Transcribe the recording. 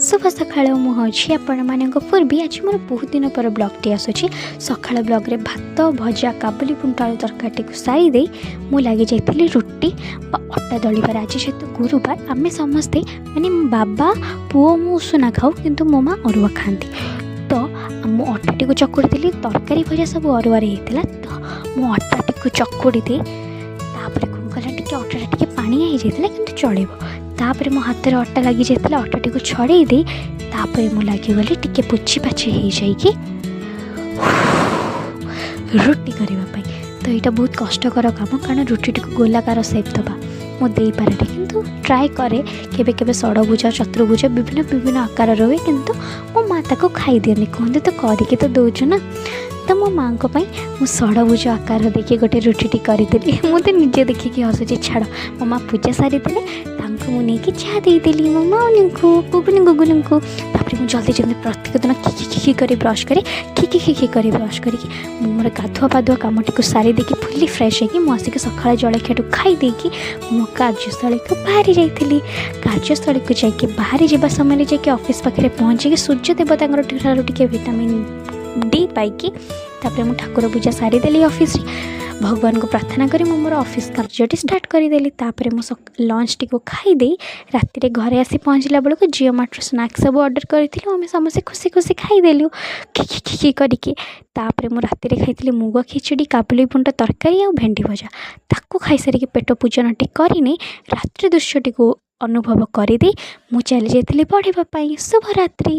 ଶୁଭ ସକାଳ। ମୁଁ ହେଉଛି ଆପଣମାନଙ୍କ ପୂର୍ବୀ। ଆଜି ମୋର ବହୁତ ଦିନ ପରେ ବ୍ଲଗ୍ଟି ଆସୁଛି। ସକାଳ ବ୍ଲଗ୍ରେ ଭାତ, ଭଜା, କାବୁଲି ବୁଟ ଆଳୁ ତରକାରୀଟିକୁ ସାରି ଦେଇ ମୁଁ ଲାଗିଯାଇଥିଲି ରୁଟି ବା ଅଟା ଦଳିବାରେ। ଆଜି ଯେହେତୁ ଗୁରୁବାର, ଆମେ ସମସ୍ତେ, ମାନେ ବାବା, ପୁଅ, ମୁଁ ଉଷୁନା ଖାଉ, କିନ୍ତୁ ମୋ ମା ଅରୁଆ ଖାଆନ୍ତି। ତ ମୁଁ ଅଟାଟିକୁ ଚକୁଡ଼ିଥିଲି। ତରକାରୀ ଭଜା ସବୁ ଅରୁଆରେ ହେଇଥିଲା। ତ ମୁଁ ଅଟାଟିକୁ ଚକୁଡ଼ି ଦେଇ ତାପରେ କ'ଣ କଲା, ଟିକେ ଅଟାଟା ଟିକେ ପାଣିଆ ହେଇଯାଇଥିଲା, କିନ୍ତୁ ଚଳିବ। ତାପରେ ମୋ ହାତରେ ଅଟା ଲାଗିଯାଇଥିଲା। ଅଟାଟିକୁ ଛଡ଼େଇ ଦେଇ ତାପରେ ମୁଁ ଲାଗିଗଲି ଟିକେ ପୋଛି ପାଛି ହେଇଯାଇକି ରୁଟି କରିବା ପାଇଁ। ତ ଏଇଟା ବହୁତ କଷ୍ଟକର କାମ, କାରଣ ରୁଟିଟିକୁ ଗୋଲାକାର ସେପ୍ ଦେବା ମୁଁ ଦେଇପାରେନି, କିନ୍ତୁ ଟ୍ରାଏ କରେ କେବେ କେବେ। ଷଡ଼ଭୁଜ, ଚତୁର୍ଭୁଜ, ବିଭିନ୍ନ ବିଭିନ୍ନ ଆକାରର ହୁଏ, କିନ୍ତୁ ମୋ ମା ତାକୁ ଖାଇଦିଅନ୍ତି। କୁହନ୍ତି, "ତ କରିକି ତ ଦେଉଛୁ ନା।" ତ ମୋ ମାଆଙ୍କ ପାଇଁ ମୁଁ ଷଡ଼ଭୁଜ ଆକାର ଦେଇକି ଗୋଟେ ରୁଟିଟି କରିଦେଲି। ମୁଁ ତ ନିଜେ ଦେଖିକି ହସୁଛି। ଛାଡ଼, ମୋ ମା ପୂଜା ସାରିଦେଲେ, ତାଙ୍କୁ ମୁଁ ନେଇକି ଚା ଦେଇଦେଲି, ମୋ ମାଉନୀଙ୍କୁ, ଗୁଗୁନି ଗୁଗୁନିଙ୍କୁ। ତାପରେ ମୁଁ ଜଲ୍ଦି ଜଲ୍ଦି ପ୍ରତ୍ୟେକ ଦିନ ଖିକି ଖିକି କରି ବ୍ରଶ୍ କରି, ଖିକି ଖିକି କରି ବ୍ରଶ୍ କରିକି ମୁଁ ମୋର ଗାଧୁଆ ପାଧୁଆ କାମଟିକୁ ସାରି ଦେଇକି, ଫୁଲି ଫ୍ରେଶ୍ ହେଇକି ମୁଁ ଆସିକି ସକାଳ ଜଳଖିଆଠୁ ଖାଇ ଦେଇକି ମୁଁ କାର୍ଯ୍ୟସ୍ଥଳୀକୁ ବାହାରି ଯାଇଥିଲି। କାର୍ଯ୍ୟସ୍ଥଳୀକୁ ଯାଇକି ବାହାରି ଯିବା ସମୟରେ ଯାଇକି ଅଫିସ୍ ପାଖରେ ପହଞ୍ଚିକି ସୂର୍ଯ୍ୟ ଦେବତାଙ୍କର ଠାରୁ ଟିକେ ଭିଟାମିନ୍ ଡି ପାଇକି ତାପରେ ମୁଁ ଠାକୁର ପୂଜା ସାରିଦେଲି। ଅଫିସରେ ଭଗବାନଙ୍କୁ ପ୍ରାର୍ଥନା କରି ମୁଁ ମୋର ଅଫିସ୍ କାର୍ଯ୍ୟଟି ଷ୍ଟାର୍ଟ କରିଦେଲି। ତାପରେ ମୁଁ ଲଞ୍ଚଟିକୁ ଖାଇଦେଇ ରାତିରେ ଘରେ ଆସି ପହଞ୍ଚିଲା ବେଳକୁ ଜିଓ ମାର୍ଟରୁ ସ୍ନାକ୍ସ ସବୁ ଅର୍ଡ଼ର କରିଥିଲୁ। ଆମେ ସମସ୍ତେ ଖୁସି ଖୁସି ଖାଇଦେଲୁ ଖିକି ଖିକି କରିକି। ତାପରେ ମୁଁ ରାତିରେ ଖାଇଥିଲି ମୁଗ ଖିଚୁଡ଼ି, କାବୁଲି ବୁଟ ତରକାରୀ ଆଉ ଭେଣ୍ଡି ଭଜା। ତାକୁ ଖାଇସାରିକି ପେଟ ପୂଜନଟି କରିନେଇ, ରାତ୍ରି ଦୃଶ୍ୟଟିକୁ ଅନୁଭବ କରିଦେଇ ମୁଁ ଚାଲି ଯାଇଥିଲି ପଢ଼ିବା ପାଇଁ। ଶୁଭରାତ୍ରି।